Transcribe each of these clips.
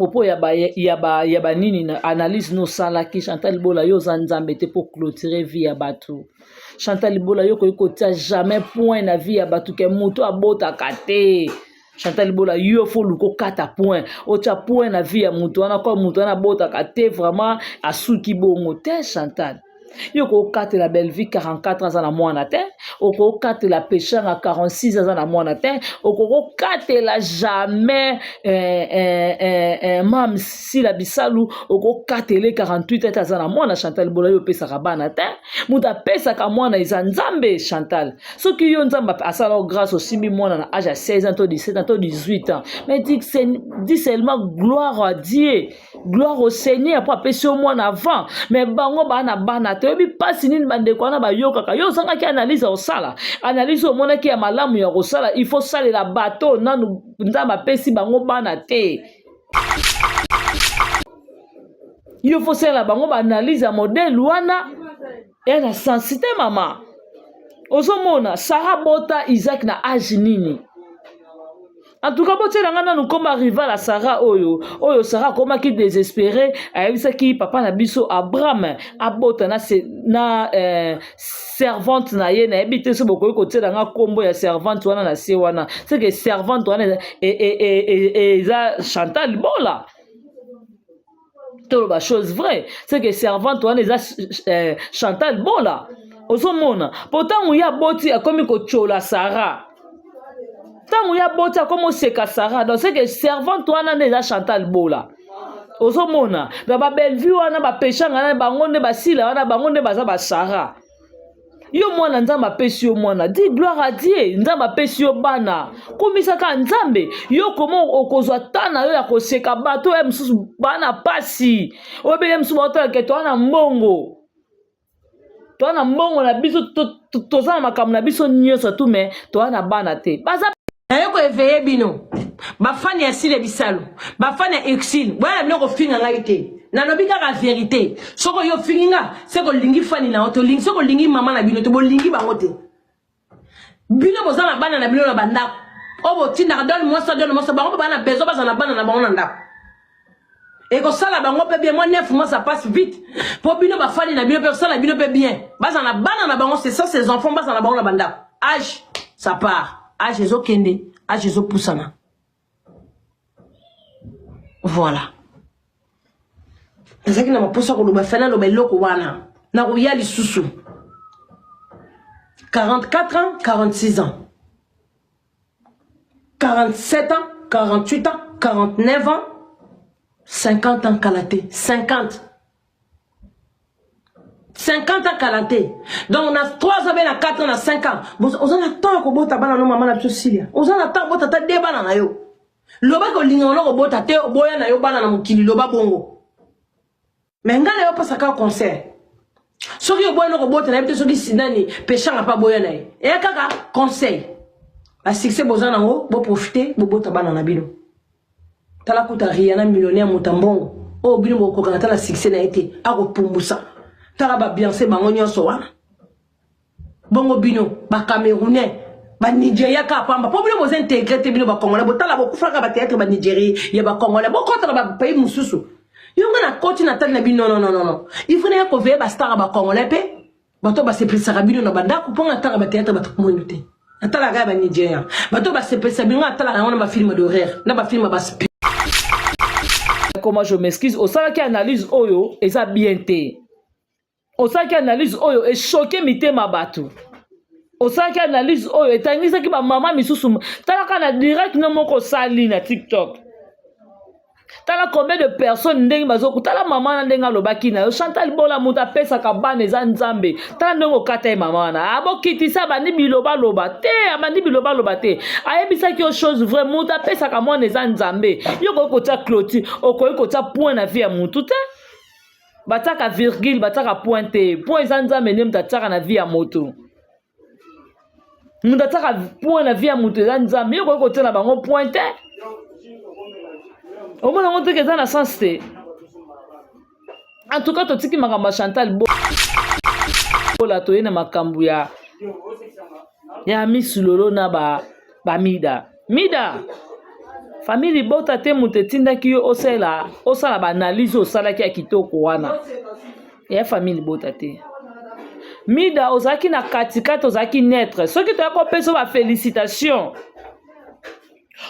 propos ya ba ya ba ya ba nini na analyse no osalaki Chantal Bola yo oza nzambe te mpo clôturer vie ya bato Chantal Bola yo okoki kotia jamais point na vie ya bato ke moto abotaka te Chantal Bola yo fo luka okata point otya point na vie ya moto wana kwa moto wana abotaka te vraiment asuki bongo te Chantal yo okokatela Bellevue 44 aza na mwana te okokatela Peshanga 46 aza na mwana te okokatela jamais eh, eh, eh, eh, mam Sila Bisalu okokatele 48 ete aza na mwana Chantal Bola yo opesaka bana te moto apesaka mwana eza Nzambe Chantal soki yo Nzambe asala yo grâce osimbi mwana na age ya 16 ans to 17 ans to 18 ans mais dis, dis seulement gloire à Dieu gloire au seigneur mpo apesi yo mwana avant mais bango baa na bana te oyebi mpasi nini bandeko wana bayokaka yo ozangaki analyse ya kosala analyse oyo omonaki ya malamu ya kosala il faut salela bato nanu nzambe apesi bango bana te yo fo salela bango baanalyse ya modele wana ya na sensi te mama ozomona sara bota isaac na age nini en tout cas botiela nga nanu nkomba rival ya sara oyo oyo sara akomaki désespéré ayebisaki papa na biso abraham abota na, na eh, servante na ye nayebi te so bokoki kotiela nga nkombo ya servante wana na se wana seke servante wana eza e, e, e, e, chantal bola toloba chose vraie c'est que servante wana eza eh, chantal bola ozomona mpo ntango ye aboti akomi kotyola sara ntango ye aboti akomi oseka sara donc c'est que servante wana nde eza chantal bola ozomona na babellevue wana bapeshanga na bango nde basila wana bango nde baza basara yo mwana nzambe apesi yo mwana di gloire à dieu nzambe apesi yo bana kumisaka nzambe yo koma okozwa ta na yo ya koseka bato oyo mosusu bana pasi oyo bele mosusu baotalaka toa na mbongo toa na mbongo na biso toza na makambo na biso nyonso tu me toa na bana te baza naye koeveye bino bafani ya sile bisalu bafani ya ursile boya na bino kofinga ngai te nalobi kaka verite soki oyo ofingi nga se kolingi fani na yo te olingi soki olingi mama na bino te bolingi bango te bino boza na bana na bino na bandako oyo botindaka donne mwasi donne mwasi bango mpe baa na besoin bazala na bana na bango na ndako ekosala bango mpe bien mwa 9 mois ça passe vite mpo bino bafani na bino mpe kosala bino mpe bien bazala na bana na bango c'est ça ces enfants bazala na bango na bandako age ça part age ezokende age ezopusana voilà nazalaki na maposa koloba fai naloba eloko wana nakoya lisusu 44 ans 46 ans 47 ans 48 ans 49 ans 50 ans kala te 50 50 ans kala te donc na 3 ans be na 4 ans na 5 ans oza na temps ya kobota bana no mama na biso silia oza na temps kobota ata de bana na yo loba kolinga na kobota te oboya na yo bana na mokili loba bongo Mais nga na yo pesa kaka conseil. Soki oboya no kobota na yebi te soki sinani peshanga pa boya na ye. Eya kaka conseil. Ba succès boza nango bo profiter bobota bana na bino. Tala kuta Rihanna millionnaire moto mbongo. Oyo bino bokokana tala succès na ye te akopumbusa. Tala ba Beyoncé bango nyonso wana. Bongo bino ba Camerounais ba Nigeria kaka pamba po bino boza integre te bino ba Congolais botala bokufaka ba théâtre ba Nigeria ya ba Congolais bokota na ba pays mosusu yo nga na koti na tali na bino non non non non il faut na ko veiller ba star ba Congolais pe bato basepelisaka bino na bandako mpo nga natala ba théâtre bato moindo te natalaka ya ba Nigeria bato basepelisa bino nga natalaka yango na ba film d'horreur na ba film ba comment je m'excuse osalaki analyse oyo eza bien te osalaki analyse oyo echoke mitema bato osalaki analyse oyo etangisaki bamama misusu talaka na direct no moko osali na tiktok tala combien de personnes ndenge bazokutala mama na ndenge alobaki na yo chantal bola moto apesaka bana eza nzambe tala ndenge okata ye mama wana abokitisa abandi bilobaloba te abandi bilobaloba te ayebisaki yo chose vrai moto apesaka mwana eza nzambe yo okoki kotia clôture okoki kotia point na vie ya motu te batiaka virgule batiaka point te point eza nzambe nde moto atiaka na vie ya moto moto atiaka point na vie ya moto eza nzambe yo okoki kotia na bango point te omona yango teke eza na sens te en tout cas totiki makambo ya chantal bola toye na makambo ya ya misulolo na ba bamida mida. Famille libota te moto etindaki yo osala osala baanalyse osalaki ya kitoko wana ya famille libota te. Mida ozalaki na katikati, ozalaki neutre. Soki toya kopesa ba félicitation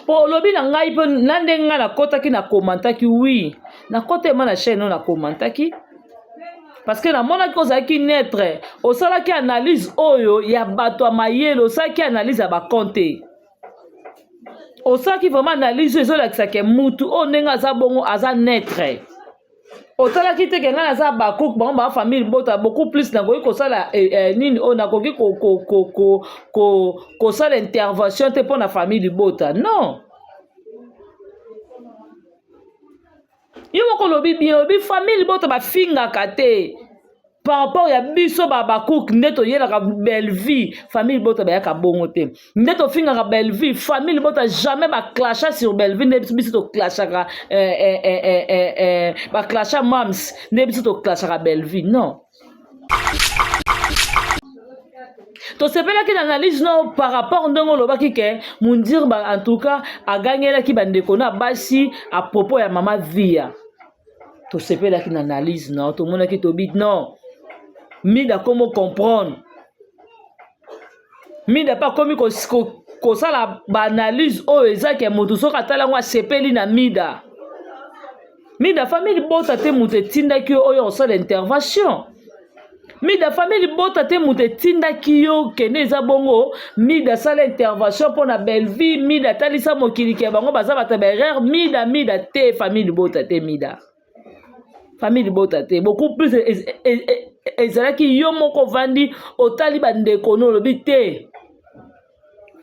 mpo olobi na ngai mpe na ndenge ngai nakotaki na komantaki wi nakota ema na chaîne oyo na komantaki parce que namonaki ozalaki neutre, osalaki analyse oyo ya bato ya mayele, osalaki analyse ya bakonte, osalaki vraiment analyse oyo ezolakisa ke mutu oyo ndenge aza bongo aza neutre. Otalaki te ke ngai naza bacook bango ba famille libota beaucoup plus nakoki kosala eh, eh, nini oyo nakoki kosala ko, ko, ko, ko, intervention te mpo na famille libota non. Yo moko olobi bien, olobi famille libota bafingaka te par rapport ya biso ba bacook nde toyelaka Bellevue, famille libota bayaka bongo te, nde tofingaka Bellevue, famille libota jamais baclasha sur Bellevue nde biso toclashaka eh, eh, eh, eh, eh, eh, baclasha mams nde biso toclashaka Bellevue non. Tosepelaki na analyse no par rapport ndenge olobaki ke Mundir ba en tout cas agangelaki bandeko na basi à propos ya mama Via. Tosepelaki na analyse no, tomonaki tobi non, Mida komo comprendre, Mida mpe akomi kosala baanalyse oyo eza ke moto soki atali yango asepeli na Mida. Mida famille libota te moto etindaki yo oyo osala intervention. Mida famille libota te moto etindaki yo kende eza bongo. Mida asala intervention mpo na Bellevue. Mida atalisa mokili ke bango baza bato ya baerreur. Mida mida te famille libota te, Mida famille libota te beaucoup plus ezalaki yo moko ovandi otali bandeko no olobi te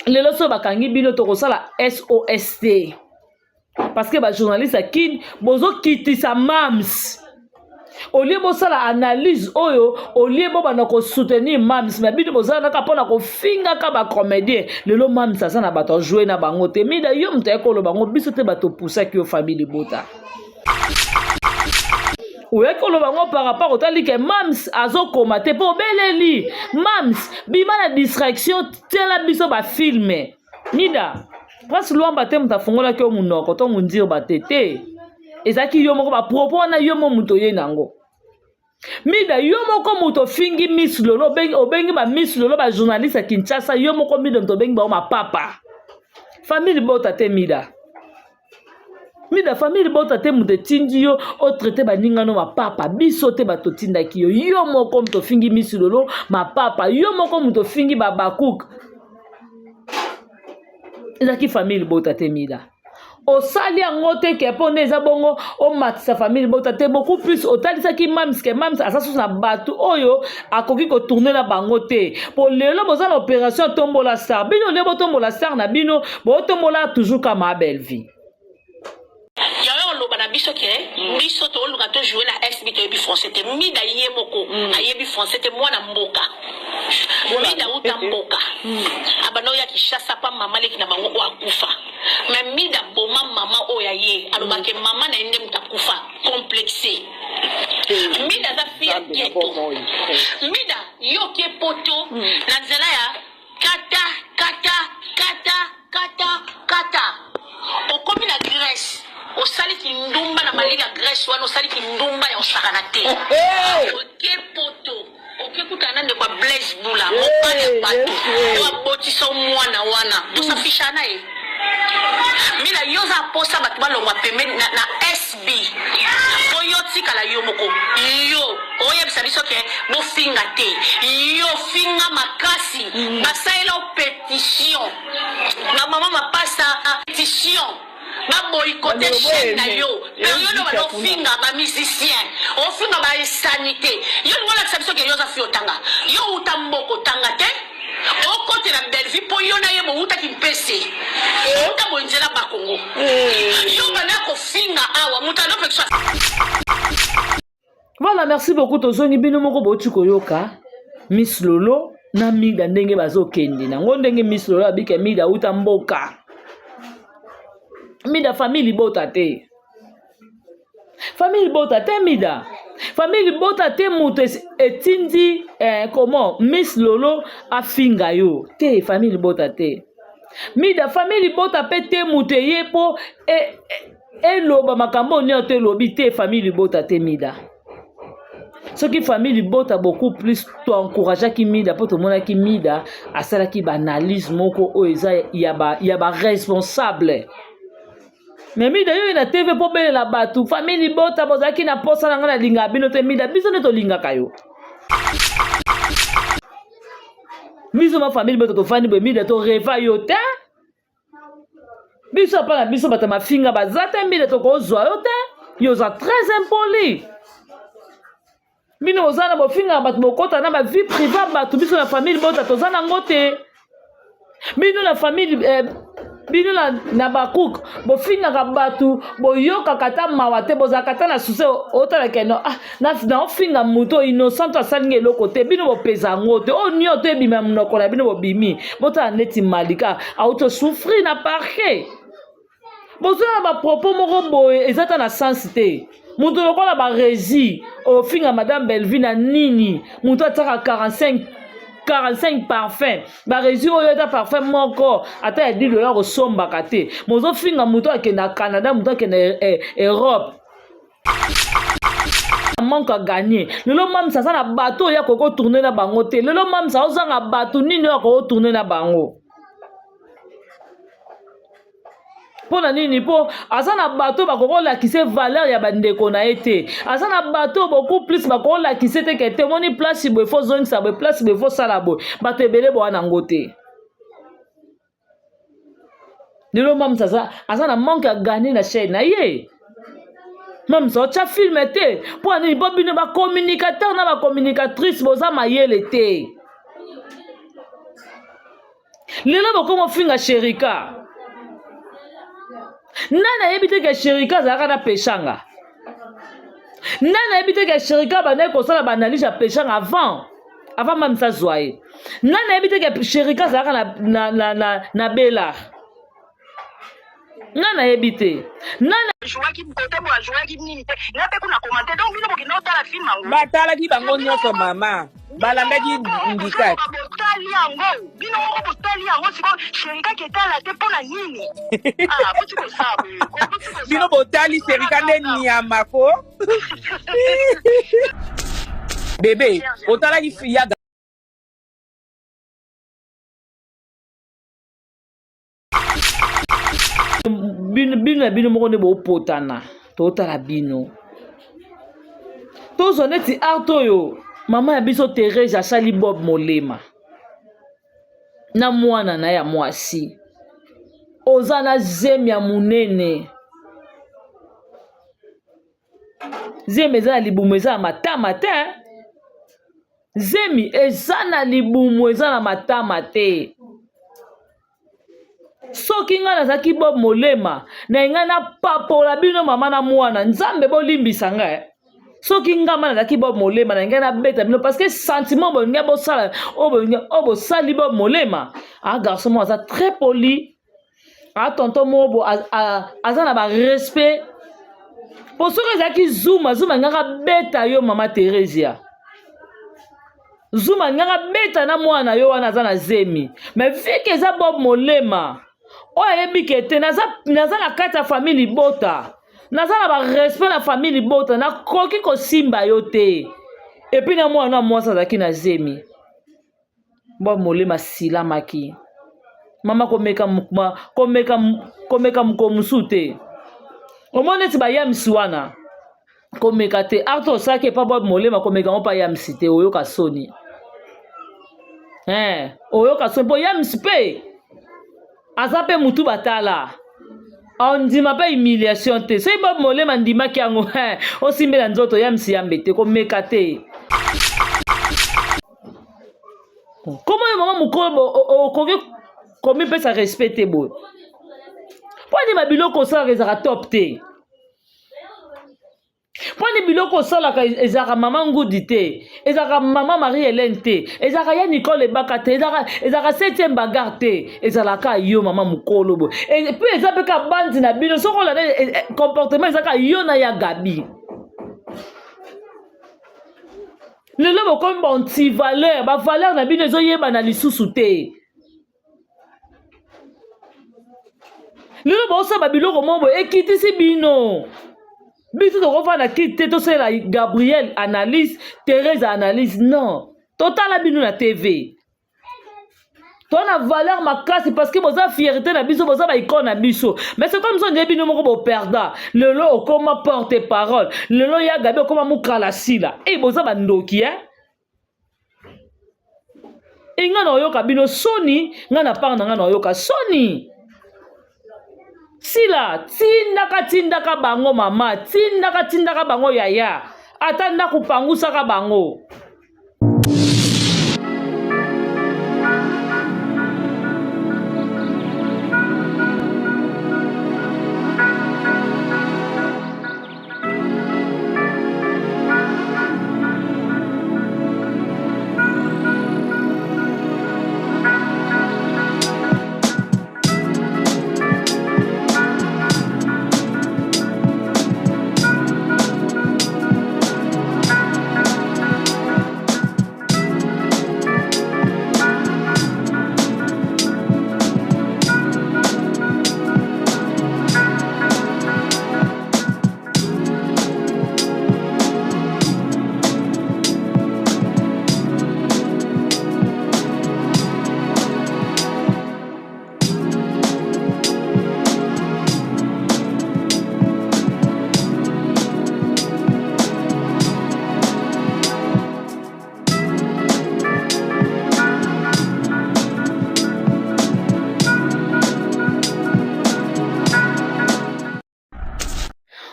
lelo so bakangi bino tokosala SOS te parce que bajournaliste ya kin bozokitisa mams olie bosala analyse oyo olie bobanda kosoutenir mams me bino bozalaka mpona kofingaka bacomédien. Lelo mams aza na bato ajoue na bango te. Mida yo moto ayaki koloba yango, biso te bato opusaki yo famille libota oyaki koloba yango par rapport otali ke mams azokoma te mpo obeleli mams bima na distraction tiela biso bafilme. Mida Prince Luamba te moto afungolaki yo monoko to mondirba te te, ezalaki yo moko bapropos wana yo mo moto oye nango. Mida yo moko moto ofingi Miss Lolo, obengi, obengi ba Miss Lolo ba journaliste ya Kinshasa, yo moko Mida moto obengi bango mapapa. Famille libota te Mida. Mida famille libota te moto etindi yo otraite baninga no mapapa, biso te bato otindaki yo. Yo moko moto ofingi Miss Lolo mapapa, yo moko moto ofingi babakuk. Ezalaki famille libota te Mida. Osali yango te ke mpo nde eza bongo omatisa famille libota te beaucoup plus otalisaki mams ke mams aza susu na bato oyo akoki kotourne na bango te po lelo boza na opération tombola star bino nde botombola star na bino botombola toujours kama Bellevue. Yawe oloba na biso ke biso toluka to jouer na SB toyebi français te. Mida ye moko ayebi français te, mwana mboka. Mida uta mboka. Abanda oya Kinshasa pa mama leki na bango oyo akufa. Mais Mida boma mama oyo ya ye aloba ke mama na ye nde moto akufa complexe. Mida aza fille ya ghetto. Mida yo ke poto na nzela ya kata kata kata kata kata okomi na Grèce osali kindumba na malili ya Grèce wana osali kindumba ya osakana te oke poto oke kutana na ndeko ya Blaise Bula mobali ya bato oyo abotisa mwana wana bosafisha na ye. Mila yo oza posa bato balongwa pembeni na, na SB po yo tikala yo moko yo oyebisa biso ke bofinga te yo finga makasi basalela yo petition ba mama mapasa petition ba boycotter chaîne na yo periode oyo bana ofinga ba musicien ofinga ba insanité yo lingo olakisa biso ke yo oza fi otanga yo uta mboka otanga te okotela Bellevue mpo yo na ye bowuta kimpese bowuta boye nzela bakongo yo banda kofinga awa moto alopekisa. Voilà, merci beaucoup tozongi bino moko bouti koyoka Miss Lolo na Mida ndenge bazokende nango ndenge Miss Lolo abike Mida uta mboka Mida famille libota te famille libota te Mida famille libota te moto etindi eh, comment Miss Lolo afinga yo te famille libota te. Mida famille libota pe te moto eye po eloba e, e makambo oyo nyonso elobi te famille libota te Mida. Soki famille libota beaucoup plus to encourageaki Mida po tomonaki Mida asalaki ba analyse moko oyo eza ya ba ya ba responsable. Mais Mida yo na TV po belela bato famille libota bozalaki na posa na ngai nalingaka bino te Mida biso nde tolingaka yo. Biso ma famille libota tofandi boye Mida to reva yo te. Biso apa na biso bato ya mafinga baza te Mida tokozwa yo te. Yo oza très impoli. Bino boza na bofingaka bato bokota na ba vie privée bato biso na famille libota toza nango te. Bino na famille eh, bino na, na bacook bofingaka bato boyokaka ata mawa te bozalaka ata na susi otala keno ah, naofinga moto innocent asalinga eloko te bino bopeza yango te oyo nioto ebima monoko na bino bobimi botala neti malika auti osouffrir na parquet boza na bapropos moko boye eza ata na sense te moto lokola baresi ofinga madame bellevue na nini moto atiaka 45 45 parfum baresi oyo ata parfum moko ata ya 10 dollars osombaka te mozofinga moto akende na canada moto akende eh, europe manque à gagner lelo mamisa aza na bato oyo akoki kotourne na bango te lelo mamisa ozanga bato nini oyo akoki kotourne na bango mpo na nini mpo aza na bato bakoki kolakisa valeur ya bandeko na ye te aza na bato beaucoup plus bakoki kolakisa te ke te omoni place boye fo zongisa boye place boye fo sala boye bato ebele boa nango te lelo mamisa aza, aza na manque ya gagner na chaîne na ye mamisa otya filme te mpo na nini mpo bino bacommunicateur na bacommunicatrice boza mayele te lelo bokomi ofinga sherika nani ayebi te ke sherika azalaka na peshanga nani ayebi te ke sherika abandaki kosala baanalyse ya peshanga avant avant mamisa azwa ye nani ayebi te ke sherika azalaka na, na, na, na, na belar nga nayebi te nani ajouaki kote bo ajouaki nini te nga mpe kuna commente donc bino bokende otala film yango batalaki bango nyonso mama balandaki ndika botali yango bino moko botali yango sikoyo sherika ketala te mpo na nini ah, boti kosala bino botali sherika nde nyama ko bebe otalaki ya Bino bino na bino moko nde bopotana totala bino tozwa neti art oyo mama ya biso Therese asali Bob Molema na mwana na ye ya mwasi oza na zemi ya monene zemi eza na libumu eza na matama te Zemi eza na libumu eza na matama te. Soki ngai nazalaki Bob Molema na ngai napapola bino mama na mwana Nzambe bolimbisa ngai eh. soki ngai ma nazalaki Bob Molema na ngai nabeta bino parce que sentiment bolingi bosala oyo bosali Bob Molema ah garçon moko aza très poli ah tonton moko aza na ba respect po soki ezalaki zuma zuma alingaki abeta yo mama theresia zuma alingaki abeta na mwana yo wana aza na zemi mais vu que eza bob molema oyo ayebi ke te naza, naza na kati ya famille libota naza na barespect na famille libota nakoki kosimba yo te epuis na mwana na mwasi azalaki na zemi Bob Molema asilamaki. Mama komeka komeka komeka mokolo mosusu te. Omoni neti bayamisi wana komeka te. Arthur osalaki epa Bob Molema komeka yango mpa yamisi te oyoka soni. Eh, oyoka soni mpo yamisi mpe aza mpe mutu batala ondima mpe humiliation te soki bob molema andimaki yango osimbela nzoto ya msiyambe te komeka te koma oyo mama mokolo okoki komipesa respect te boye mpo andima biloko osalaka ezalaka top te mpo ni biloko osalaka ezalaka mama ngudi te ezalaka mama marie helene te ezalaka ya nicole ebaka te ezalaka septième bagarre te ezalaka yo mama mokolo boye mpe eza mpe ka bandi na bino soki olanda e, e, comportement ezalaka yo na ya gabi lelo bokomi ba antivaleur bavaleur na bino ezoyebana lisusu te. Lelo baosala babiloko moko boye ekitisi bino. Biso tokofanda kiti te tosalela Gabriel analyse, Therese analyse, non. Totala bino na TV. To na valeur makasi parce que boza fierté na biso, boza ba icône na biso. Mais c'est comme ça on dirait bino moko bo perda. Lelo okoma porte parole. Lelo ya Gabi okoma mukala sila. Eh boza ba ndoki hein. E nga na oyoka bino soni, nga na part na nga na oyoka soni. Sila, tindaka tindaka bango mama, tindaka tindaka bango yaya. Ata ndako pangusaka bango.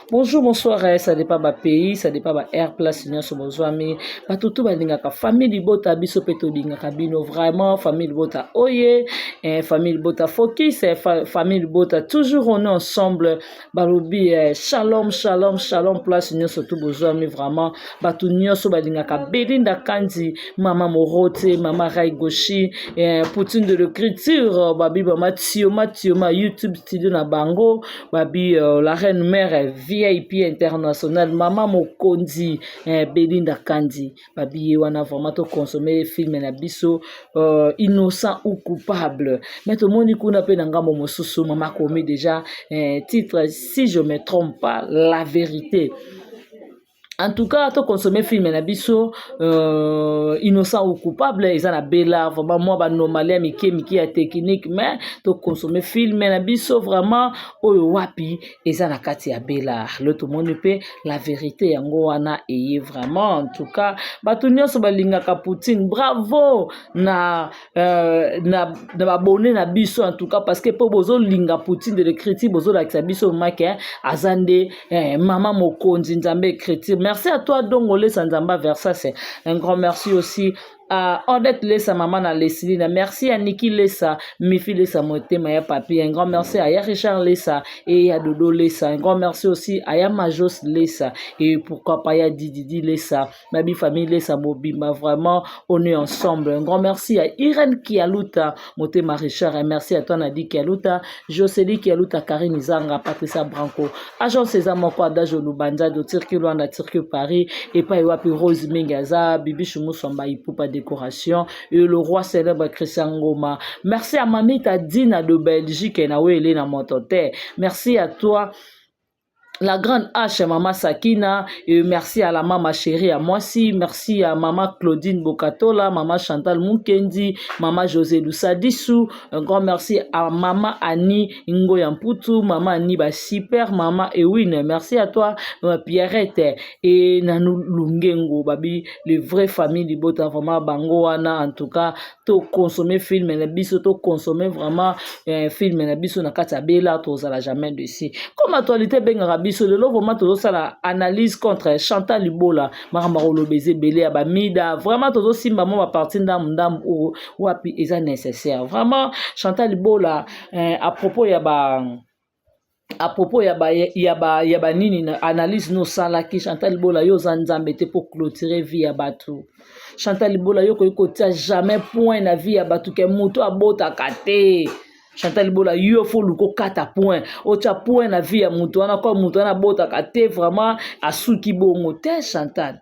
Bonjour, bonsoir, eh, ça dépend ba pays, ça dépend ba air place nyonso bozwami. Bato tout balingaka famille libota biso pe tolingaka bino vraiment famille libota oye, eh, famille libota focus, eh, fa, famille libota toujours on est ensemble. Balobi eh, shalom shalom shalom place nyonso tout bozwami vraiment bato nyonso balingaka Belinda Kanzi, mama Morote, mama Rai Goshi, eh, Poutine de l'écriture, babi mama Tioma Tioma YouTube studio na bango babi euh, la reine mère vip international mama mokonzi eh, belinda kandi babi ye wana vraiment toconsome filme na biso euh, innocent ou coupable mais tomoni kuna mpe na ngambo mosusu mama akomi déjà eh, titre si je me trompe pas la vérité En tout cas, to consommer film na biso euh, innocent ou coupable eza na bela vraiment moi ba normale ya mike mike ya technique mais to consommer film na biso vraiment oyo wapi eza na kati ya bela le tomoni pe la vérité yango wana eye vraiment en tout cas bato nyonso balingaka Poutine bravo na euh, na, na babone na biso en tout cas parce que mpo bozolinga poutine de l'écriture bozolakisa biso make aza nde eh, mama mokonzi nzambe écriture merci à toi dongo lesa nzamba versas un grand merci aussi à Odette Lesa maman na Leslina merci à Niki Lesa Mifi Lesa motema ya papi un grand merci à ya Richard Lesa et à Dodo Lesa un grand merci aussi à ya Majos Lesa et pourquoi pas ya Didi Lesa Mabi famille Lesa mobimba vraiment on est ensemble un grand merci à Irène Kialuta motema Richard et merci à toi Nadi Kialuta Jocely Kialuta Karine Zanga Patricia Branco agence eza moko Adage Lubanza de Turquie Luanda Turquie Paris et pas wapi Rose Mingaza Bibi Muswamba Ipupa décoration et le roi célèbre Christian Ngoma merci à Mamita Dina de Belgique et na wele na motote merci à toi la grande H, maman Sakina, et merci à la maman chérie à moi-ci, merci à maman Claudine Bokatola, maman Chantal Mukendi, maman José Lusadisu, un grand merci à maman Annie Ngoyamputu, maman Annie Super, maman Ewin, merci à toi euh, Pierrette et Nanou Lungengo, babi, les vraies familles du Bota, vraiment Bango wana, en tout cas, to consommer film na biso, to consommer vraiment euh, film na biso na kati ya Bela, tozala jamais dessus. Comme actualité ebengaka biso lelo vraiment tozosala analyse contre Chantal Libola, makambo ya koloba eza ebele ya bamida, vraiment tozosimba mwa baparti ndambu ndambu oyo wapi eza nécessaire. Vraiment Chantal Libola eh, à propos ya ba à propos ya ba ya ba ya ba nini na analyse no osalaki Chantal Libola yo oza nzambe te po clôturer vie ya bato. Chantal Libola yo okoki kotia jamais point na vie ya bato ke moto abotaka te. Chantal Bola yo faut luka okata point otia point na vie ya moto wana comme moto wana abotaka te vraiment asuki bongo te Chantal.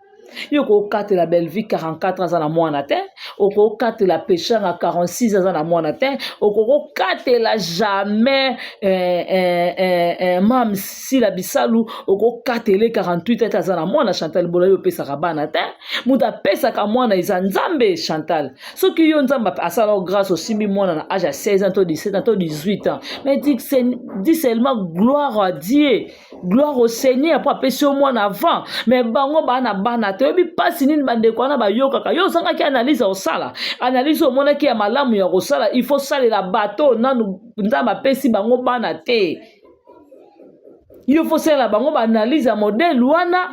Yo okokatela Bellevue 44 aza na mwana te, okokatela Peshanga 46 aza na mwana te, okokatela jamais eh, eh, eh, eh, mam Sila Bisalu okokatele 48 ete aza na mwana. Chantal Bola, yo opesaka bana te, moto apesaka mwana eza Nzambe. Chantal, soki yo Nzambe asala yo grâce, osimbi mwana na age ya 16 ans to 17 ans to 18 ans, mais dis seulement gloire à Dieu, gloire au Seigneur mpo apesi yo mwana avant. Mais bango baa na bana te, oyebi mpasi nini bandeko wana bayokaka. Yo ozangaki analyse ya kosala, analyse omonaki ya malamu ya kosala, il faut salela bato nanu Nzambe apesi bango bana te. Yo faut salela bango baanalyse ya modele wana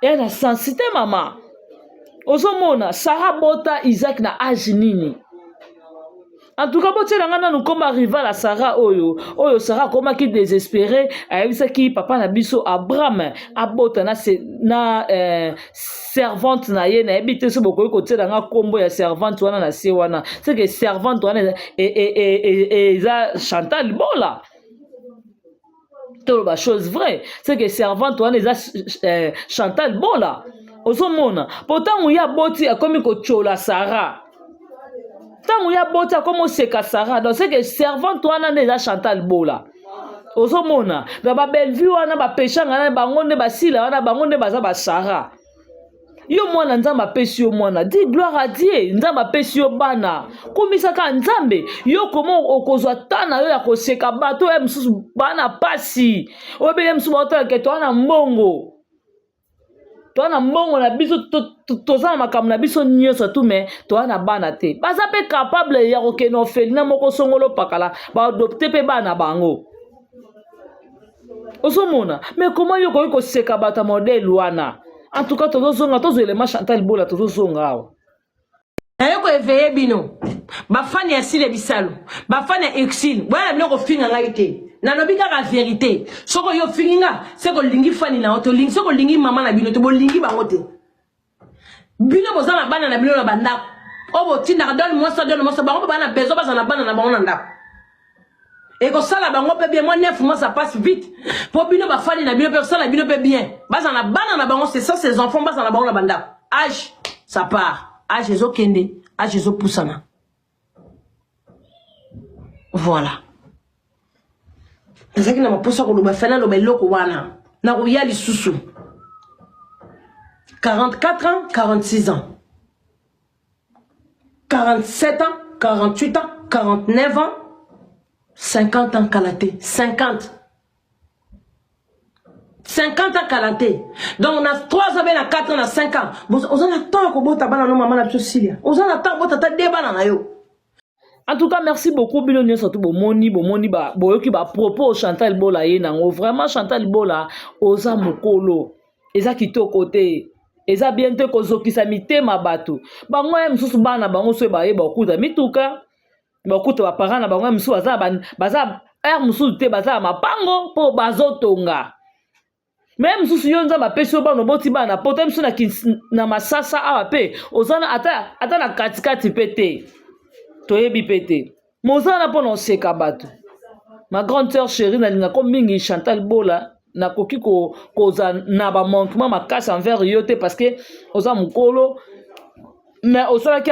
ya na sensi te. Mama, ozomona Sara bota Isaac na age nini? En tout cas, botiela nga nanu koma rival ya Sara oyo oyo Sara akomaki désespéré, ayebisaki papa na biso Abraham abota na, na eh, servante na ye. Nayebi te so bokoki kotiela nga nkombo ya servante wana na se wana. Seke servante wana eza Chantal Bola. Toloba chose vraie, c'est que servante wana eza eh, Chantal Bola. Ozomona po ntango ye aboti, akomi kotyola Sara. Ntango ye aboti, akomi oseka Sara. Donc c'est que servante wana nde eza Chantal Bola. Ozomona na babellevue wana, bapeshanga na bango nde basila wana, bango nde baza basara. Yo mwana, Nzambe apesi yo mwana, dis gloire à Dieu. Nzambe apesi yo bana, kumisaka Nzambe. Yo koma okozwa ta na yo ya koseka bato oyo mosusu bana pasi, oyo bele mosusu baotalaka. Toa na mbongo, toa na mbongo na biso, toza na makambo na biso nyonso tu, me toa na bana te. Baza mpe capable ya kokende orphelinat moko songolo pakala, baadopte mpe bana bango. Ozomona, mais comment yo okoki koseka bato ya modele wana? En tout cas, tozozonga, tozwa elema Chantal Bola, tozozonga awa. Naye koeveye bino bafani ya Sile Bisalu, bafani ya Ursule, boya na bino kofinga ngai te. Nalobi kaka verité. Soki oyo ofingi nga, se kolingi fani na yo te, olingi soki olingi mama na bino te, bolingi bango te. Bino boza na bana na bino na bandako oyo botindaka donne mwasi, donne mwasi. Bango mpe baa na besoin bazala na bana na bango na ndako, ekosala bango mpe bien. Mwa 9 mois, ça passe vite. Mpo bino bafani na bino mpe kosala bino mpe bien, bazala na bana na bango. C'est ça, ces enfants bazala na bango na bandako. Âge, ça part, âge ezokende, âge ezopusana. Voilà, nazalaki na maposa koloba, fana aloba eloko wana. Nakoya lisusu 44 ans, 46 ans, 47 ans, 48 ans, 49 ans, 50 ans kala te. 50, 50 ans kala te. Donc na 3 ans be na 4 ans na 5 ans, oza na temps ya kobota bana no. Mama na biso Silia, oza na temps kobota ata de bana na yo. En tout cas, merci beaucoup bino nyonso tu bomoni, bomoni ba boyoki ba propos Chantal Bola ye nango. Vraiment, Chantal Bola, oza mokolo, eza kitoko te, eza bien te kozokisa mitema bato. Bango ya mosusu bana bango soki bayeba kokuta mituka, bakuta baparent na bango ya mosusu baza baza heure mosusu te, baza ya mapango mpo bazotonga. Me mosusu yo Nzambe apesi yo bana, oboti bana poto mosusu na, na Masasa awa mpe oza na ata, ata na katikati mpe te, toyebi mpe te mozala mpona oseka bato. Ma grande sœur chérie, nalingako mingi Chantal Bola. Nakoki kozala na bamanquement makasi envers yo te parce que oza mokolo, mais osalaki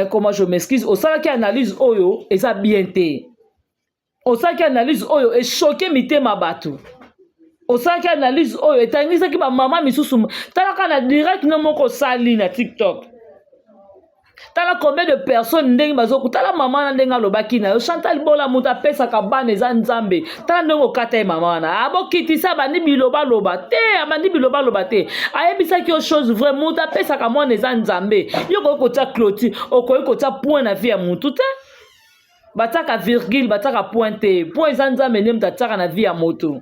comment, je m'excuse, osalaki analyse oyo eza bien te. Osalaki analyse oyo echoquer mitema bato. Osalaki analyse oyo etangisaki bamama misusu. Talaka na direct no moko osali na TikTok, tala combien de personnes ndenge bazokutala mama wana, ndenge alobaki na yo. Chantal Bola, moto apesaka bana eza Nzambe. Tala ndenge okata ye mama wana, abokitisa, abandi bilobaloba te, abandi bilobaloba te. Ayebisaki yo chose vraie, moto apesaka mwana eza Nzambe. Yo okoki kotia clôture, okoki kotia point na vie ya motu te. Batiaka virgule, batiaka point te. Point eza Nzambe nde moto atiaka na vie ya moto.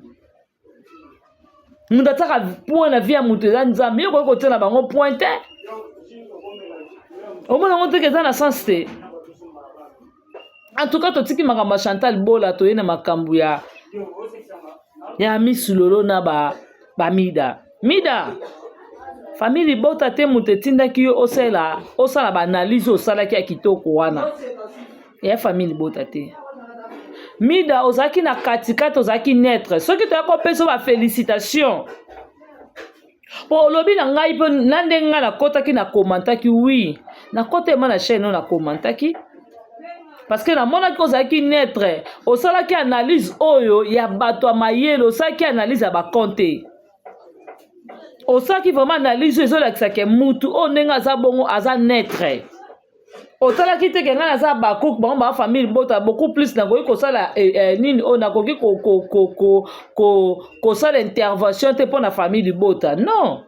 Moto atiaka point na vie ya moto eza Nzambe. Yo okoki kotia na bango point te. Omona yango teke eza na sens te. En tout cas, totiki makambo ya Chantal Bola, toye na makambo ya Misulolo na ba bamida mida. Famille libota te moto etindaki yo osala, osala baanalyse osalaki ya kitoko wana ya famille libota te. Mida, ozalaki na katikati, ozalaki neutre. Soki toya kopesa bafélicitation. Po olobi na ngai mpe na ndenge ngai nakotaki na komantaki oui nakota ema na chaîne oyo na komantaki parce que namonaki ozalaki neutre osalaki analyse oyo ya bato ya mayele osalaki analyse ya bacon te osalaki vraiment analyse oyo ezolakisa ke mutu oyo ndenge aza bongo aza neutre otalaki te ke ngai naza bakuk bango ba famille libota beaucoup plus nakoki kosala eh, eh, nini oyo nakoki kosala ko, ko, ko, ko, ko intervention te mpo na famille libota non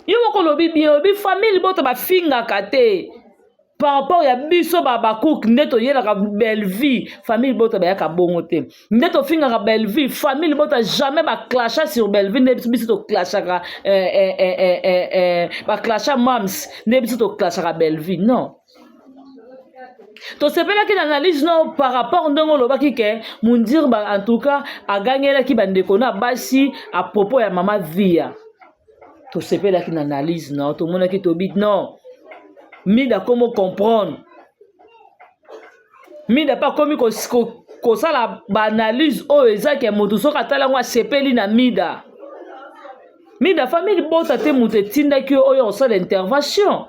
yo moko olobi bien olobi famille libota bafingaka te par rapport ya biso ba bacook nde toyelaka bellevue famille libota bayaka bongo te nde tofingaka bellevue famille libota jamais baclasha sur bellevue nde biso biso toclashaka eh, eh, eh, eh, eh, eh, baclasha mams nde biso toclashaka bellevue non tosepelaki na analyse no par rapport ndenge olobaki ke mundirba en tout cas agangelaki bandeko na basi à propos ya mama via tosepelaki na analyse na tomonaki tobi non mida akomi comprendre mida mpe akomi kosala baanalyse oyo eza ke moto soki atali yango asepeli na mida mida famille libota te moto etindaki yo oyo osala intervention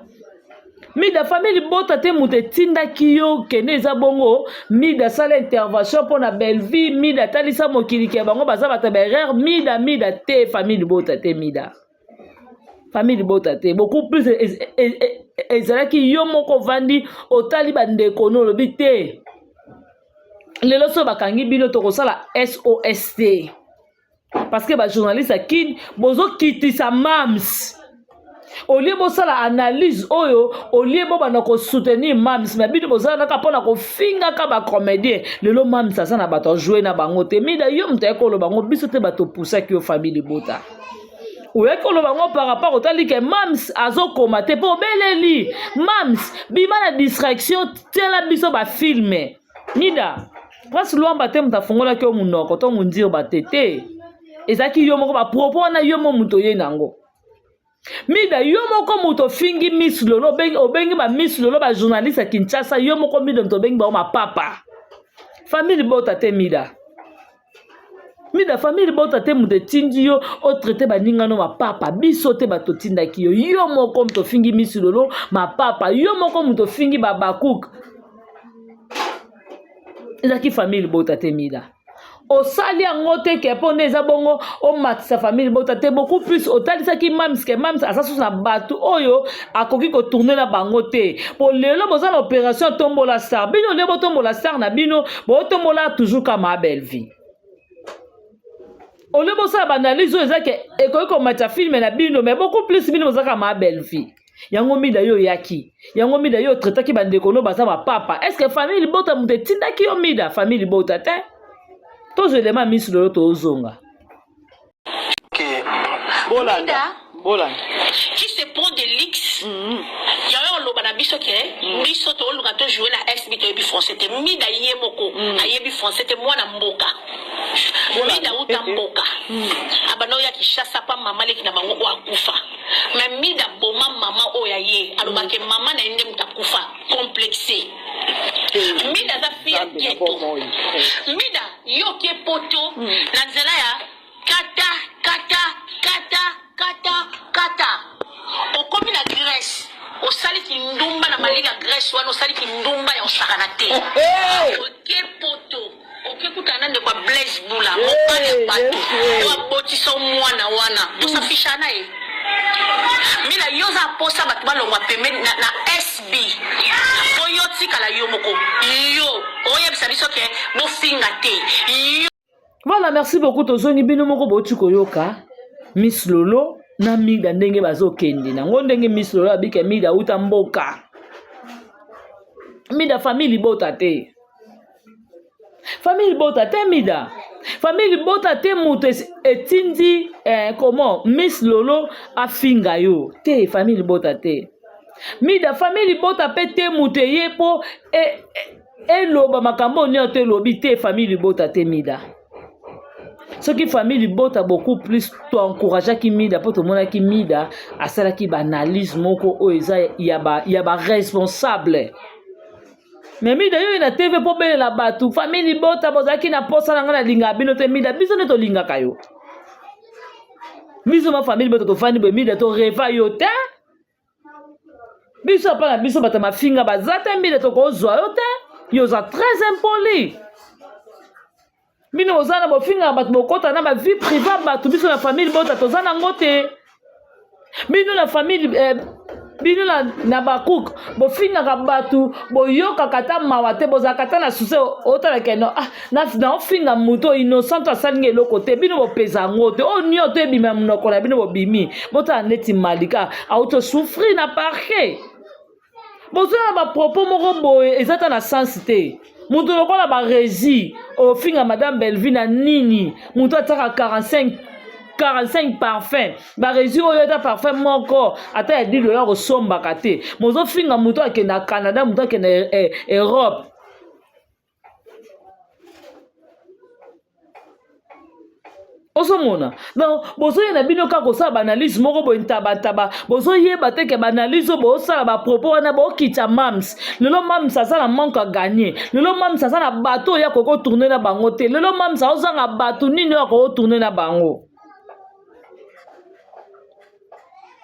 Mida famille libota te moto etindaki yo kende eza bongo mida asala intervention mpo na bellevue mida atalisa mokili ke bango baza bato ya baerreur mida mida te famille libota te mida famille libota te beaucoup plus ezalaki yo moko ovandi otali bandeko no olobi te lelo soki bakangi bino tokosala sos te parce que ba journaliste ya kin bozokitisa mams olie bosala analyse oyo olie bobanda kosoutenir mams me bino bozalanaka mpo na kofingaka bacomédien lelo mams aza na bato ajoue na bango te mida yo moto ayaki koloba yango biso te bato opusaki yo famille libota oyaki koloba yango par rapport otali ke mams azokoma te mpo obeleli mams bima na distraction tiela biso bafilme Mida, Prince Luamba te moto afungolaki yo monoko to mondirba te te. Ezalaki yo moko ba propos wana yo moko moto oye nango. Mida, yo moko moto ofingi Miss Lolo, obengi, obengi ba Miss Lolo ba journaliste ya Kinshasa, yo moko Mida moto obengi bango mapapa. Famille libota te Mida. Mida famille libota te moto etindi yo otraite baninga no mapapa biso te bato totindaki yo yo moko moto ofingi Miss Lolo mapapa yo moko moto ofingi babakuk ezalaki famille libota te Mida osali yango te ke mpo nde eza bongo omatisa famille libota te beaucoup plus otalisaki mams ke mams aza susu na bato oyo akoki kotourne na bango te mpo lelo boza na opération tombola star bino nde botombola star na bino botombola toujours kama bellevie olie bosala baanalyse oyo eza ke ekoki komatisa filme na bino mais beaucoup plus bino bozalaka ma bellevie yango mida yo oyaki yango mida yo otraitaki bandeko no baza bapapa est ce que famille libota moto etindaki yo mida famille libota te tozwa elema misu lelo tozonga Bolanda. Bolanda. Qui se prend de luxe. Mm -hmm. Yango oloba na biso ke mm. biso toluka to jouer na SB toyebi français te. Mida ye moko mm. ayebi français te mwana mboka. Mida uta mboka. Mm. Abanda oya Kinshasa pa mama leki na bango oyo akufa. Mais Mida boma mama oyo ya ye alobake mm. mama na ye nde moto akufa complexe. Mida aza fille ya ghetto. Mida yo ke poto mm. na nzela ya kata kata kata kata kata okomi na Grèce osali kindumba na malili ya Grèce wana osali kindumba ya osakana te oke poto oke kutana na ndeko ya Blaise Bula mobali ya bato oyo abotisa mwana wana osafisha na ye mila yo oza posa bato balongwa pembeni na, na sb po yo tikala yo moko yo oyebisa biso ke bofinga te yo Voilà, merci beaucoup tozongi bino moko boti koyoka Miss Lolo na Mida ndenge bazokende nango ndenge Miss Lolo abike Mida auta mboka Mida famille libota te famille libota te Mida famille libota te moto etindi eh, comment Miss Lolo afinga yo te famille libota te Mida famille libota pe te moto eye po e, e, eloba makambo oyo nyonso elobi te famille libota te mida soki famille libota beaucoup plus toencourageaki mida mpo tomonaki mida asalaki baanalyse moko oyo eza ya baresponsable ba me mida yo na tv mpo obelela bato famille libota bozalaki na mposa na ngai nalingaka bino te mida biso nde tolingaka yo. Biso ma famille boto tofandi boye mida to reva yo te. Biso apa na biso bato mafinga baza te mida tokozwa yo te. Yo oza très impoli. Bino boza na bofingaka bato bokota na ba vie privée bato biso na famille bota toza nango te. Bino na famille eh, bino na, na bacook bofingaka bato boyokaka ata mawa te bozalaka ata na susi otala keno ah, naofinga moto innocent asalinga eloko te bino bopeza yango te oyo nio to ebima monoko na bino bobimi botala neti malika auti osouffrir na parquet boza na bapropos moko boye eza ata na sense te moto lokola baresi ofinga madame bellevue na nini moto atiaka 45 45 parfum baresi oyo ata parfum moko ata ya 10 dola kosombaka te mozofinga moto akende na canada moto akende eh, europe ozomona donc bozoya na bino kaka kosala baanalyse moko boye ntabantaba bozoyeba te ke baanalyse oyo bozosala bapropos wana bokitisa mams lelo mams aza na manque a gagner lelo mams aza na bato oyo akoki kotourne na bango te lelo mams aozanga bato nini oyo akoki kotourne na bango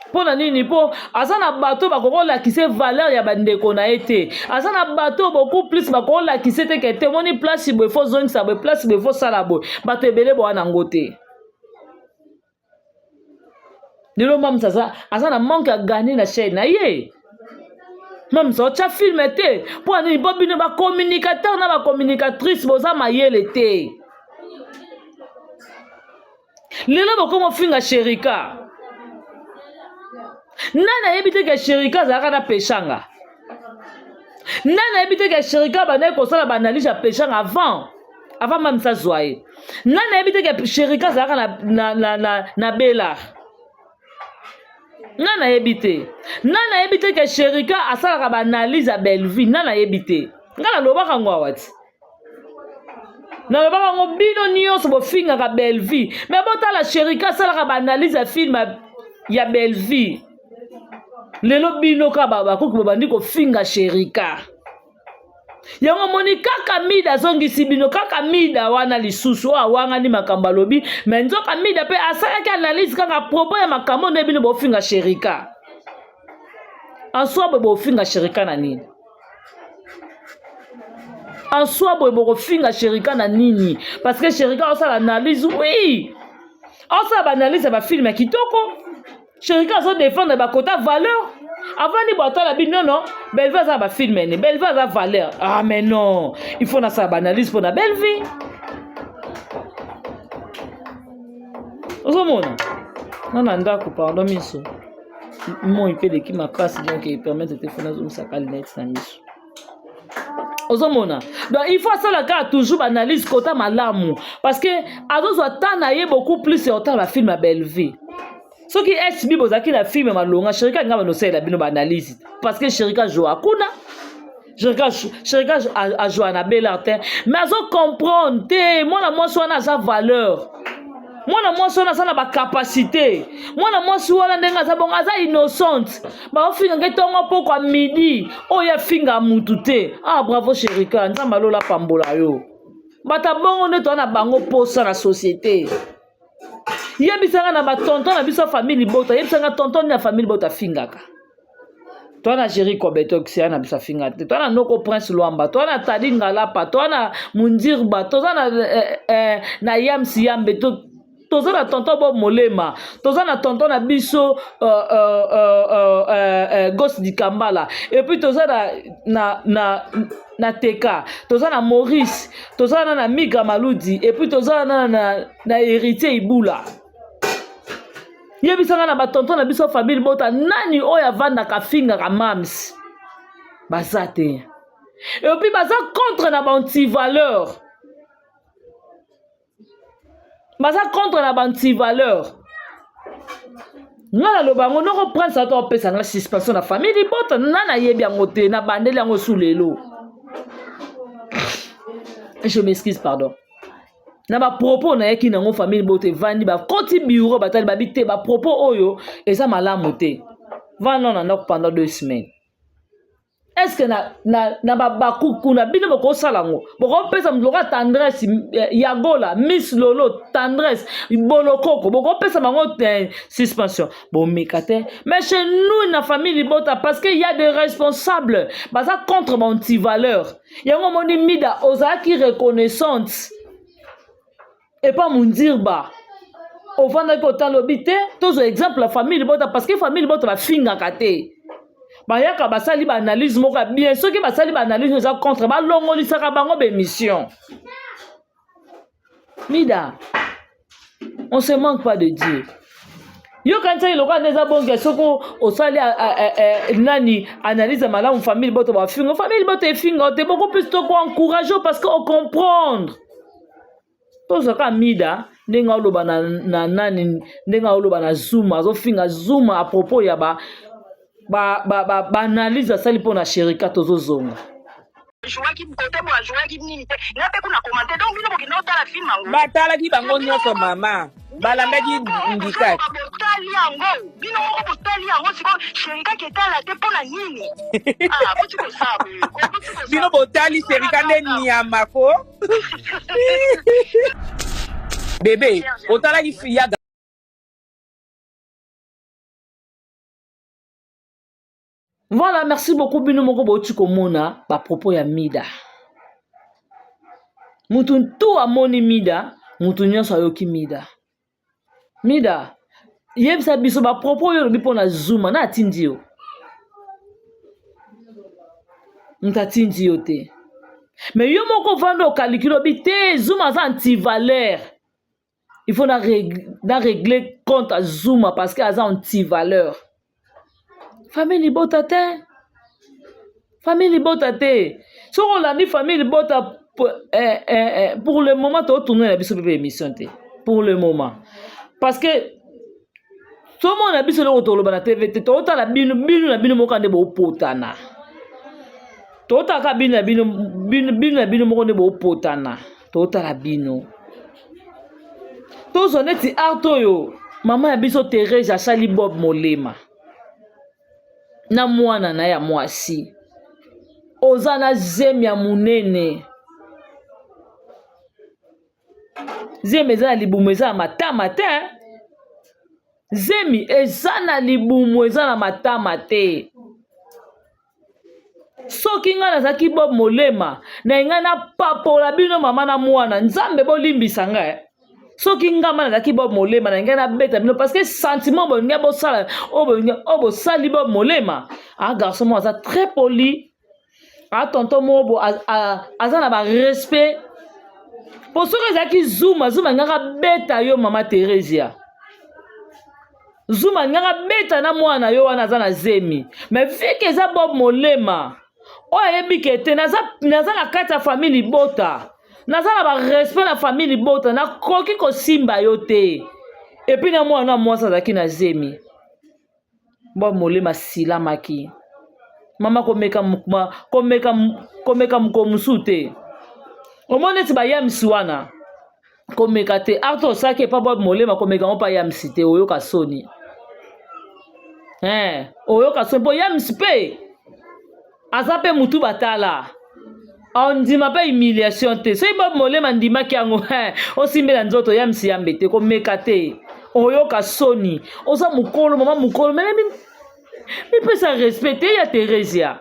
mpo na nini mpo aza na bato bakoki kolakisa valeur ya bandeko na ye te aza na bato beaucoup plus bakoki kolakisa te ke te omoni place boye fo ozongisa boye place boye fo osala boye bato ebele boa na yango te lelo mams aza, aza na manque ya gagner na chaine na ye mams otya filme te mpo na nini mpo bino bacommunicateur na bacommunicatrice boza mayele te lelo bokoma ofinga sherika nani ayebi te ke sherika azalaka na peshanga nani ayebi te ke sherika abandaki kosala baanalyse ya peshanga avant avant mamisa azwa ye nani ayebi te ke sherika azalaka na, na, na, na, na belar nani ayebi te nani ayebi te ke sherika asalaka baanalyse ya bellevue nani ayebi te ngai nalobaka yango awa ti nalobaka yango bino nyonso bofingaka bellevue me botala sherika asalaka baanalyse ya film ya bellevue lelo bino kaka bakoki bobandi kofinga sherika yango omoni kaka mida azongisi bino kaka mida wana lisusu oyo awangani makambo alobi me nzoka mida mpe asalaki analyse kaka propos ya makambo nde bino bofinga sherika en soi boye bofinga sherika na nini en soi boye bokofinga sherika na nini parce que sherika osala analyse oui osala baanalyse ya bafilme ya kitoko sherika azodefendre bakota valeur avandi bo atala bino non bellevue aza na bafilme ne bellevue aza valeur ah mais non il faut nasala baanalyse mpo na bellevue ozomona nga na ndako pardon miso moi mpe eleki makasi donc epermettre te fo nazongisaka lunette na miso ozomona donc il faut asala kaka toujours baanalyse kota malamu parce que azozwa temps na ye beaucoup plus ya kotala bafilme ya bellevue soki sb bozalaki na filme malonga sherika alinga bando osalela bino baanalyse parce que sherika ajoua kuna sherika ajoua na belar te mais azo comprendre te mwana mwasi wana aza valeur mwana mwasi wana aza na bacapacité mwana mwasi wana ndenge aza bongo aza innocente baofinga nge ntongo pokwa midi oyo afinga mutu te ah bravo sherika nzambe alola pambola yo bato ya bongo nde toa na bango posa na société yebisanga na batonton na biso ya famille libota yebisanga tonton nini ya famille libota afingaka toa na géri kobetox ya na biso afinga te toa na noko prince lwamba toa na tadi ngalapa toa na mundirba toza na, eh, eh, na yams yambe to, toza na tonton bob molema toza na tonton na biso uh, uh, uh, uh, uh, uh, gos dikambala epuis toza na, na, na, na teka toza na maurice toza na na migra maludi epuis toza na, na, na héritier ibula yebisanga na batonton na biso famille bota nani oyo avandaka afingaka mams baza te epuis baza contre na baantivaleur baza contre na baantivaleur nga naloba yango noko prince ato apesa nga suspension na famille libota nga nayebi yango te nabandeli yango su lelo je m'excuse pardon na bapropos nayaki nango famille libota evandi bakoti bureau batali babi te bapropos oyo eza malamu te vanda na ndako pendant deux semaines. Est-ce que na, na, na babaku kuna bino bokosala yango? Bokopesa moto lokola Tendresse eh, Yagola, Miss Lolo, Tendresse Bolokoko, bokopesa bango eh, suspension? Bomeka te. Mais chez nous na famille libota, parce que y a des responsables baza contre ba antivaleur. Yango omoni Mida ozalaki reconnaissante epa Mundirba, ofandaki otala obi te. Tozwa exemple ya famille libota, parce que famille libota bafingaka te, bayaka basali baanalyse moko ya bien. Soki basali baanalyse eza contre, balongolisaka bango baémission. Mida, on se manque pas de Dieu. Yo kanisaki lokola nde eza bonge, soki osali nani analyse ya malamu, famille libota bafinga. Famille libota efinga te, beaucoup plus tokoencourage parce que ocomprendre. Tozwaka Mida ndenge aoloba na, na nani, ndenge aoloba na Zuma, azofinga Zuma à propos ya ba baanalyse ba, ba, ba asali mpo na Sherika. Tozozonga. Jouaki kote bo ajouaki nini te, nga mpe kuna commenter. Donc bino bokende otala film yango. Batalaki bango nyonso, mama, balandaki ndika. Botali yango bino moko, botali yango sikoyo. Sherika ketala te mpo na nini? Ah, boti kosala boye, boti kosala. Bino botali Sherika nde nyama ko bebe otalaki ya. Voilà, merci beaucoup. Bino moko bauti komona bapropos ya Mida. Mutu tu amoni Mida, mutu nyonso ayoki Mida. Mida, yebisa biso bapropos oyo olobi mpo na Zuma. Na atindi yo, moto atindi yo te, mais yo moko ovanda okalikili, obi te Zuma aza antivaleur. Il faut na, rég na régler compte à Zuma parce que aza antivaleur. Famille libota te, famille libota te. Soki olandi famille libota eh, eh, eh, pour le moment totourne na biso mpe émission te pour le moment, parce que tomona biso eloko toloba na TV te. Totala bino, bino na bino moko nde bopotana. Totalaka bino na bino, bino, bino na bino moko nde bopotana. Totala bino, tozwa neti art oyo mama ya biso Therese asali Bob Molema na mwana na ya mwasi. Oza na zemi ya monene, zemi eza na libumu, eza na matama te. Zemi eza na libumu, eza na matama te. Soki ngai nazalaki Bob Molema na ngai, napapola bino mama na mwana. Nzambe bolimbisa ngai. Soki ngai ma nazalaki Bob Molema na ngai, nabeta bino, parce que sentiment bolingi bosala oyo bosali Bob Molema. A garçon moko aza très poli, a tonton moko bo aza na barespect. Po soki ezalaki Zuma, Zuma alingaka beta yo. Mama Theresia, Zuma alingaka beta na mwana yo wana aza na zemi. Mais vu que eza Bob Molema oyo ayebi ke te naza, naza na kati ya famille libota, naza na barespect na famille libota, nakoki kosimba yo te. Et puis na mwana mwasi azalaki na zemi, Bob Molema asilamaki. Mama, komeka komeka komeka mokolo mosusu te. Omoni neti bayamisi wana, komeka te. Arthur osalaki epa Bob Molema, komeka ngo mpa yamisi te, oyoka soni. Eh, oyoka soni mpo yamisi mpe aza mpe mutu batala, ondima mpe humiliation te. Soki Bob Molema ndimaki yango, osimbela nzoto yamisi yambe te, komeka te, oyoka soni. Oza mokolo, mama mokolo, meme mipesa respect te ya Theresia.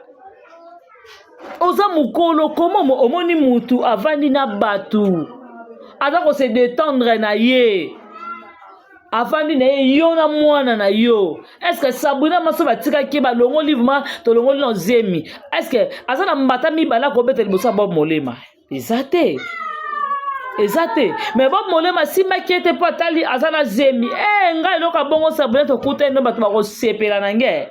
Oza mokolo, koma omoni mutu avandi na bato, aza kose détendre na ye, avandi na ye, yo na mwana na yo. Est-ce Sabrina maso batikaki ye, balongoli vraiment, tolongoli na zemi, est-ce aza na mbata mibale akobeta liboso ya Bob Molema? Eza te, eza te. Mais Bob Molema asimbaki ye te mpo atali aza na zemi. E ngai eloko ya bongo, Sabrina, tokutani no, bato bakosepela na nge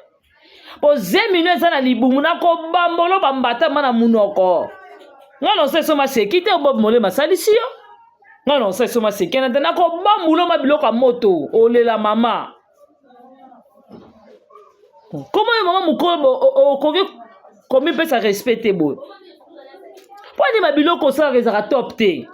po zemi no eza na libumu, nakobambolo bambata ma na munoko. Ngai na osala eso maseki te. Bob Molema asalisi yo, ngai na osala eso maseki na te, nakobambulo ma biloko ya moto, olela mama. Koma oyo mama mokolo okoki komipesa respect te boye? Mpo ani babiloko osalaka ezalaka top te.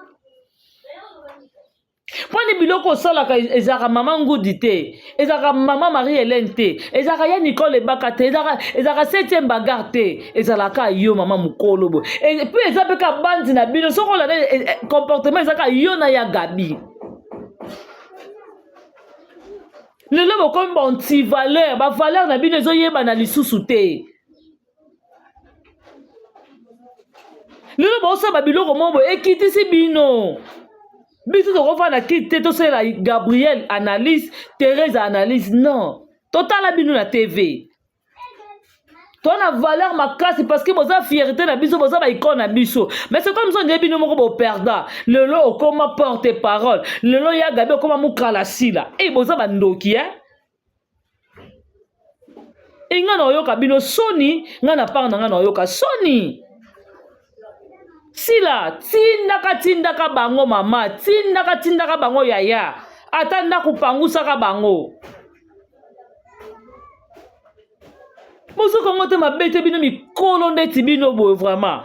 Mponi biloko osalaka ezalaka mama Ngudi te, ezalaka mama Marie Helène te, ezalaka ya Nicole Ebaka te, ezalaka septième bagarre te, ezalaka yo mama mokolo boye. Et puis eza mpe ka bandi na bino, soki olanda e, e, comportement ezalaka yo na ya Gabi. Lelo bokomi ba anti-valeur, ba valeur na bino ezoyebana lisusu te. Lelo bosala ba biloko moko boye ekitisi bino. Biso tokofanda kiti te tosalela Gabriel analyse, Therese analyse, non. Totala bino na TV. Toza na valeur makasi parce que boza fierté na biso, boza ba icône na biso. Mais c'est comme ça nde bino moko bo perda. Lelo okoma porte parole, lelo ya Gabi okoma mukala sila. Eh boza ba ndoki hein. E nga na oyoka bino soni, nga na part na nga na oyoka soni. Sila tindaka tindaka bango mama, tindaka tindaka bango yaya. Ata ndako pangusaka bango. Bozoka ngo te mabe te bino mikolo ndeti bino boye vraiment.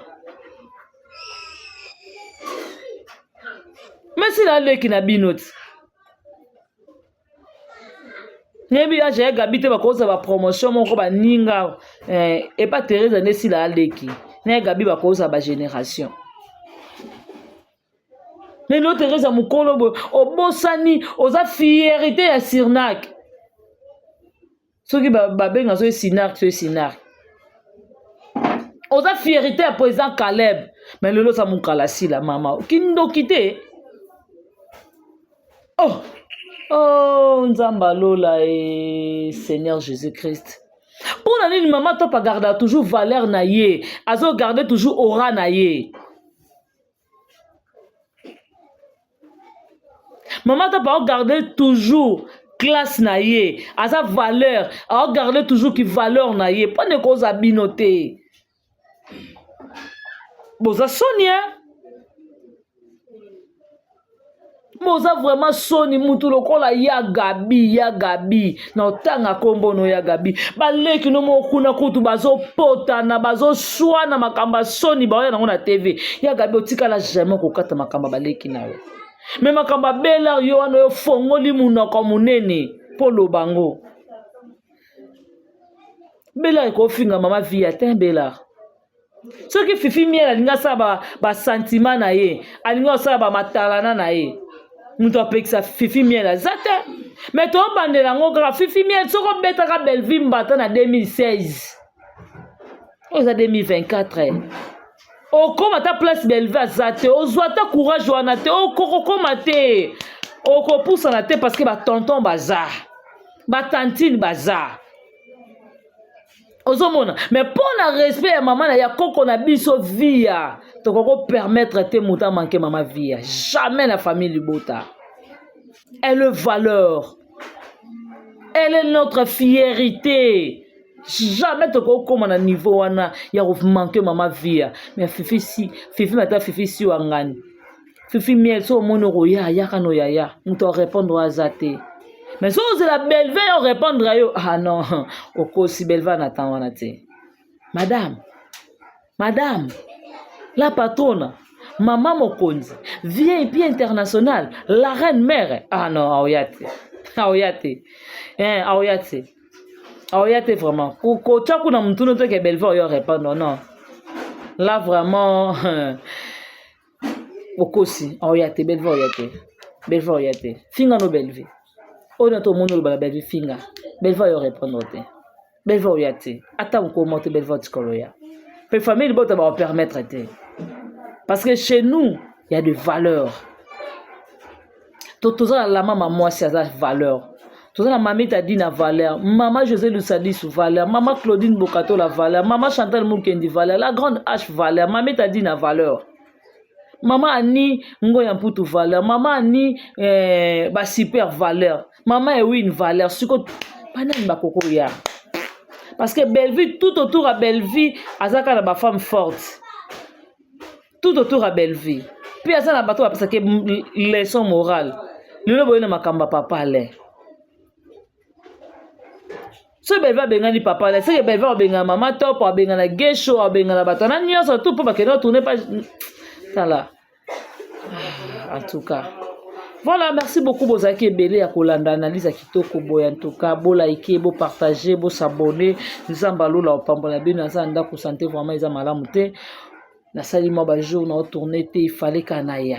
Mais sila aleki na bino ti. Nayebi age ya Gabi te bakozwa ba promotion moko baninga eh, epa Theresa nde sila aleki na ya Gabi bakozwa ba generation. Lelo Theresa mokolo boye obosani oza fierite ya Sirnak. Soki babenga soki Sinac soki Sinac. Oza fierite ya président Caleb. Mais lelo oza mokala sila mama. Kindoki te. Oh oh Nzambe alola e Seigneur Jésus-Christ. Mpo na nini mama Top agarda toujours valeur na ye, azo garder toujours aura na ye. Mama Top ao garder toujours classe na ye, aza valeur, ao garder toujours ki valeur na ye. Mpo na ekoza bino te. Boza soni hein? Boza vraiment soni mutu lokola ya Gabi, ya Gabi na otanga kombo no ya Gabi, baleki no moko kuna kutu bazopotana bazoswana makambo ya soni baoya nango na TV. Ya Gabi otikala jamais kokata makambo ya baleki na yo, me makambo ya Bella yo wana oyo fongoli munoko monene mpo loba ngo. Bella ekofinga mama Via te Bella. Soki Fifi Miel alingi asala ba, ba sentiment na ye, alingi asala ba matalana na ye, moto apekisa Fifi Miel aza te. Mais tobandela yango kaka Fifi Miel soki obetaka Bellevue mbata na 2016 oyo eza 2024 okoma ata place Bellevue aza te, ozwa ata courage wana te, okokokoma te, okopusana te parce que ba tonton baza, ba tantine baza. Ozomona, mais mpo na respect ya mama na ya koko na biso Via, tokoki ko permettre te moto amanke mama Via, jamais na famille libota. Elle est valeur, elle est notre fierté. Jamais tokoki kokoma na niveau wana ya komanke mama Via. Mais Fifi si, Fifi mata Fifi si wangani. Fifi Miel so omoni okoya yaka no yaya, moto arépondre aza te. Mais so ozela Bellevue yo répondre yo, ah non, okosi Bellevue na temps wana te. Madame, madame, la patrona, mama mokonzi, VIP international, la reine mère. Ah non, aoya te. Aoya te. Eh, aoya te. Aoya te vraiment. Kotia kuna mutu no te ke Bellevue oyo répondre non. Là vraiment okosi aoya te Bellevue oya te. Bellevue oya te. Finga no Bellevue. Oyo na to omoni oloba na Bellevue finga. Bellevue oyo répondre te. Bellevue oya te. Ata mokolo moko te Bellevue atikala oya. Pe famille libota ba permettre te. Parce que chez nous, il y a de valeurs. Toza na la mama mwasi aza valeur. Toza na mamita Dina valeur, mama José Lusadisu valeur, mama Claudine Bokatola valeur, mama Chantal Mukendi valeur, la grande H valeur, mamita Dina valeur. Mama Annie Ngoya Mputu valeur, mama Annie eh, ba super valeur, mama Ewin valeur, siko banani bakoko ya. Parce que Bellevue tout autour à Bellevue azaka na ba femme forte. Tout autour à Bellevue. Puis aza na bato bapesaka leçon morale. Lelo boye na makambo ya papa Alain. Soki Bellevue abengani papa Alain, soki Bellevue abengana mama Top, abengana Gesho, abengana bato na nyonso tout mpo bakende tourner page. Tala. En tout cas. Voilà, merci beaucoup bozalaki ebele ya kolanda analyse ya kitoko boye. En tout cas, bolike, bopartage, bosabonner. Nzambe alola opambola bino. Aza na ndako, santé vraiment eza malamu te. Nasali mwa bajour na otourne te, ifale ka na ya.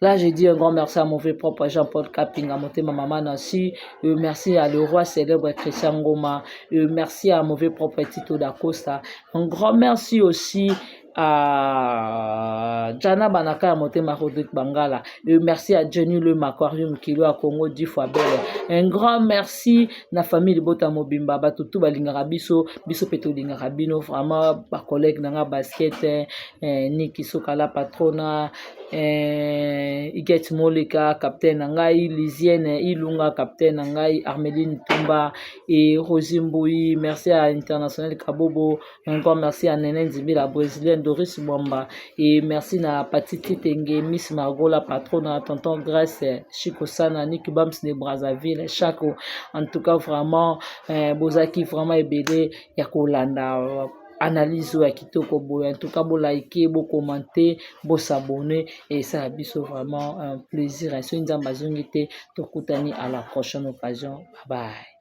Là, je dis un grand merci à mauvais propre Jean-Paul Kapinga, Motema Maman Nancy. Merci à le roi célèbre Christian Ngoma. Merci à mauvais propre Tito Dacosta. Un grand merci aussi à Jana Banaka ya Motema Rodrigue Bangala. Merci à Jenny Le Aquarium Kilo à Congo 10 fois belle. Un grand merci na famille Libota Mobimba, batutu balingaka biso, biso pe tolingaka bino vraiment, ba collègue nanga basket, Niki Sokala patrona, Iget Moleka capitaine na ngai, Lisienne Ilunga capitaine na ngai, Armeline Tumba et Rosie Mbouyi. Merci à International Kabobo. Encore merci à Nene Nzimbi, la brésilienne Doris Mwamba. Et merci à Pati Titenge, Miss Margot, la patronne, Tonton Grace, Chico Sana, Nick Bams de Brazzaville, Chaco. En tout cas, vraiment, Bozaki vraiment ebele, ya kolanda analyse ya kitoko boye. En tout cas, bo liker, bo commenter, bo s'abonner et ça a biso vraiment un plaisir. Soki Nzambe azongi te, tokutani à la prochaine occasion. Bye bye.